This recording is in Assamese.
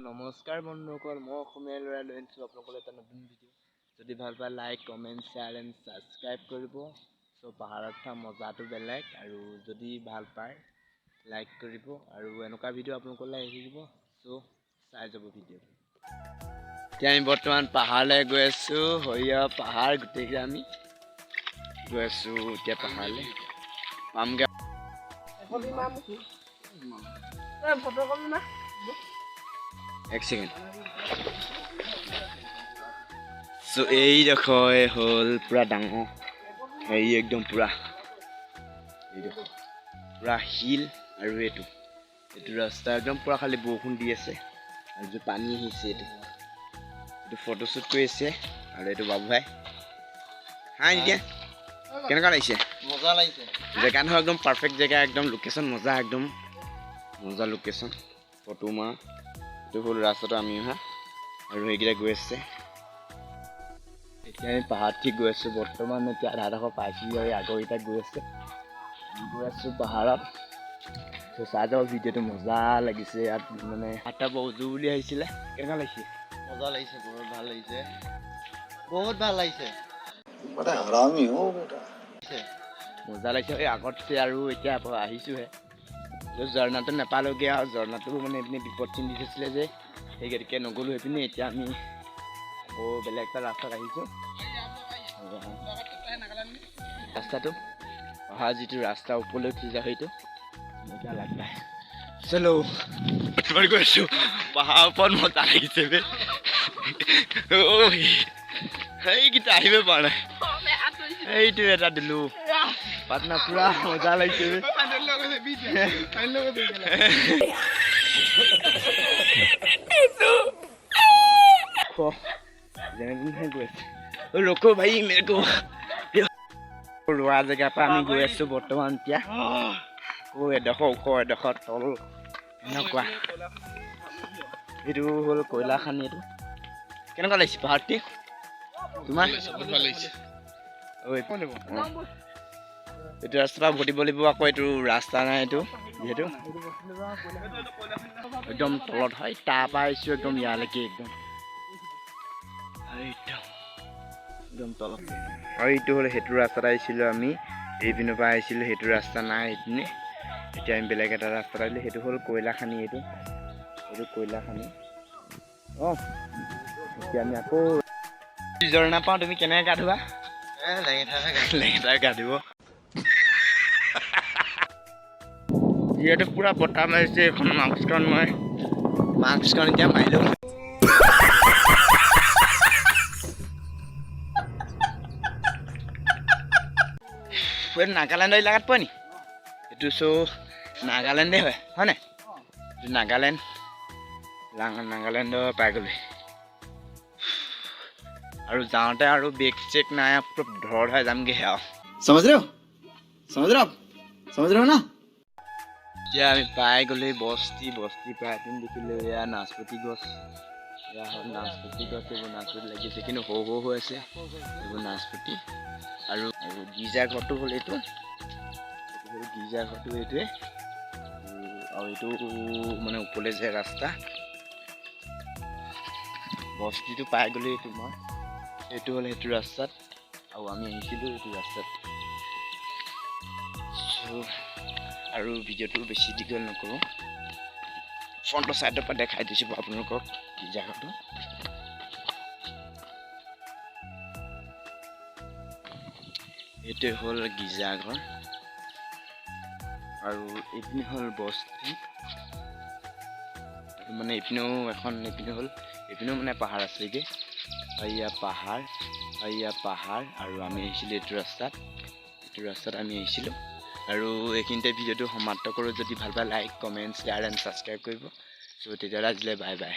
নমস্কাৰ বন্ধুসকল, মই অসমীয়া ল'ৰা লৈ আনিছোঁ আপোনালোকৰ এটা নতুন ভিডিঅ'। যদি ভাল পায়, like, comment, share and subscribe কৰিব। চ' পাহাৰত থকা মজাটো বেলেগ। আৰু যদি ভাল পায়, লাইক কৰিব আৰু এনেকুৱা ভিডিঅ' আপোনালোকলৈ আহি থাকিব। চ' চাই যাব ভিডিঅ'টো। এতিয়া আমি বৰ্তমান পাহাৰলৈ গৈ আছোঁ। সৰিয়হ পাহাৰ গোটেইকেইটা আমি গৈ আছোঁ। এতিয়া পাহাৰলৈ পামগৈ। এক ছেকেণ্ড। চ' এইডোখৰ হ'ল পূৰা ডাঙৰ হেৰি, একদম পূৰা এইডোখৰ পূৰা শিল। আৰু এইটো ৰাস্তা একদম পূৰা খালি বৰষুণ দি আছে আৰু যিটো পানী আহিছে, এইটো ফটোশ্বুট কৰি আছে। আৰু এইটো বাবু ভাই। হাই, এতিয়া কেনেকুৱা লাগিছে? মজা লাগিছে। জেগা নহয়, একদম পাৰফেক্ট জেগা, একদম লোকেশ্যন মজা, একদম মজা লোকেশ্যন ফটো মাৰা। এইটো হ'ল ৰাস্তাটো, আমি অহা আৰু সেইকেইটা গৈ আছে। এতিয়া আমি পাহাৰত ঠিক গৈ আছোঁ বৰ্তমান। এতিয়া আধা ডোখৰ পাইছোঁ আৰু আগৰকেইটা গৈ আছে। আমি গৈ আছোঁ পাহাৰত। ত' চাই যাব ভিডিঅ'টো, মজা লাগিছে। ইয়াত মানে 8টা বজো বুলি আহিছিলে। কেনেকুৱা লাগিছে? মজা লাগিছে, বহুত ভাল লাগিছে, বহুত ভাল লাগিছে। बड़ा हरामी हो बेटा। মজা লাগিছে। এই আগতছে আৰু এতিয়া আকৌ আহিছোঁহে। ঝৰ্ণাটো নাপালোগৈ আৰু ঝৰ্ণাটো মানে এইপিনে বিপদ চিন দি থৈছিলে যে, সেই গতিকে নগ'লোঁ সেইপিনে। এতিয়া আমি আকৌ বেলেগ এটা ৰাস্তাত আহিছোঁ। ৰাস্তাটো অহা যিটো ৰাস্তা ওপৰলৈ উঠি যায়, সেইটো মজা লাগে। চলো, বৰ্তমান গৈ আছোঁ পাহাৰৰ ওপৰত। মজা লাগিছে বে। ঐ, সেইকেইটা আহিব পৰা নাই। এইটো এটা দিলোঁ পাটনা, পুৰা মজা লাগিছে বে। যেনে তেনে গৈ আছে। ঐ, ৰখো ভাই, মেৰে ৰোৱা জেগাৰ পৰা আমি গৈ আছোঁ বৰ্তমান। এতিয়া আকৌ এডোখৰ ওখ, এডোখৰ তল, এনেকুৱা। এইটো হ'ল কয়লা খানি। এইটো কেনেকুৱা লাগিছে পাহাৰটি তোমাৰ? বহুত ভাল লাগিছে। ঐ, এইটো ৰাস্তাৰ পৰা উভতিব লাগিব আকৌ। এইটো ৰাস্তা নাই, এইটো যিহেতু একদম তলত হয়। তাৰপৰা আহিছোঁ একদম ইয়ালৈকে, একদম একদম একদম তলত। আৰু এইটো হ'ল সেইটো ৰাস্তাত আহিছিলোঁ আমি, এইপিনৰ পৰা আহিছিলোঁ। সেইটো ৰাস্তা নাই এইপিনে। এতিয়া আমি বেলেগ এটা ৰাস্তাত আহিলোঁ। সেইটো হ'ল কয়লা খানি। এইটো কয়লা খানি। অঁ, এতিয়া আমি আকৌ ঝৰ্ণা পাওঁ। তুমি কেনেকৈ গা ধোৱা? লেঙেটাই গা ধুব। যিহেতু পূৰা বতাহ মাৰিছে, এইখন মাস্কখন, মই মাস্কখন এতিয়া মাৰিলোঁ। এইটো নাগালেণ্ডৰ এলেকাত পৰে নি এইটো? চ' নাগালেণ্ডে হয়, হয় নাই? এইটো নাগালেণ্ড, নাগালেণ্ডৰ পাই গ'লো। আৰু যাওঁতে আৰু বেগ চেক নাই, পুৰা ধৰ ধৰাই যামগৈহে আৰু। समझ रहे हो? समझ रहे हो आप? समझ रहे हो ना? এতিয়া আমি পাই গ'লো বস্তি। বস্তি পাই পিনি দেখিলোঁ এয়া নাচপতি গছ। এয়া হ'ল নাচপতি গছ। এইবোৰ নাচপতি লাগিছে, কিন্তু সৰু সৰু হৈ আছে এইবোৰ নাচপতি। আৰু গীৰ্জা ঘৰটো হ'ল এইটো। এইটো হ'ল গীৰ্জা ঘৰটো, এইটোৱে। আৰু এইটো মানে ওপৰলৈ যায় ৰাস্তা। বস্তিটো পাই গ'লো এইটো মই। এইটো হ'ল সেইটো ৰাস্তাত আৰু আমি আহিছিলোঁ এইটো ৰাস্তাত। চ' আৰু ভিডিঅ'টো বেছি দীঘল নকৰোঁ। ফ্ৰণ্টৰ ছাইডৰ পৰা দেখাই দিছোঁ আপোনালোকক গীৰ্জাঘৰটো। এইটোৱে হ'ল গীৰ্জাঘৰ আৰু এইপিনে হ'ল বস্তি। মানে এইপিনেও এখন, এইপিনে হ'ল, এইপিনেও মানে পাহাৰ আছেগৈ। এয়া পাহাৰ, এয়া পাহাৰ। আৰু আমি আহিছিলোঁ এইটো ৰাস্তাত। এইটো ৰাস্তাত আমি আহিছিলোঁ। আৰু এইখিনিতে ভিডিঅ'টো সমাপ্ত কৰোঁ। যদি ভাল পায়, like, comment, share and subscribe কৰিব। চ' তেতিয়াহ'লে আজিলৈ বাই বাই।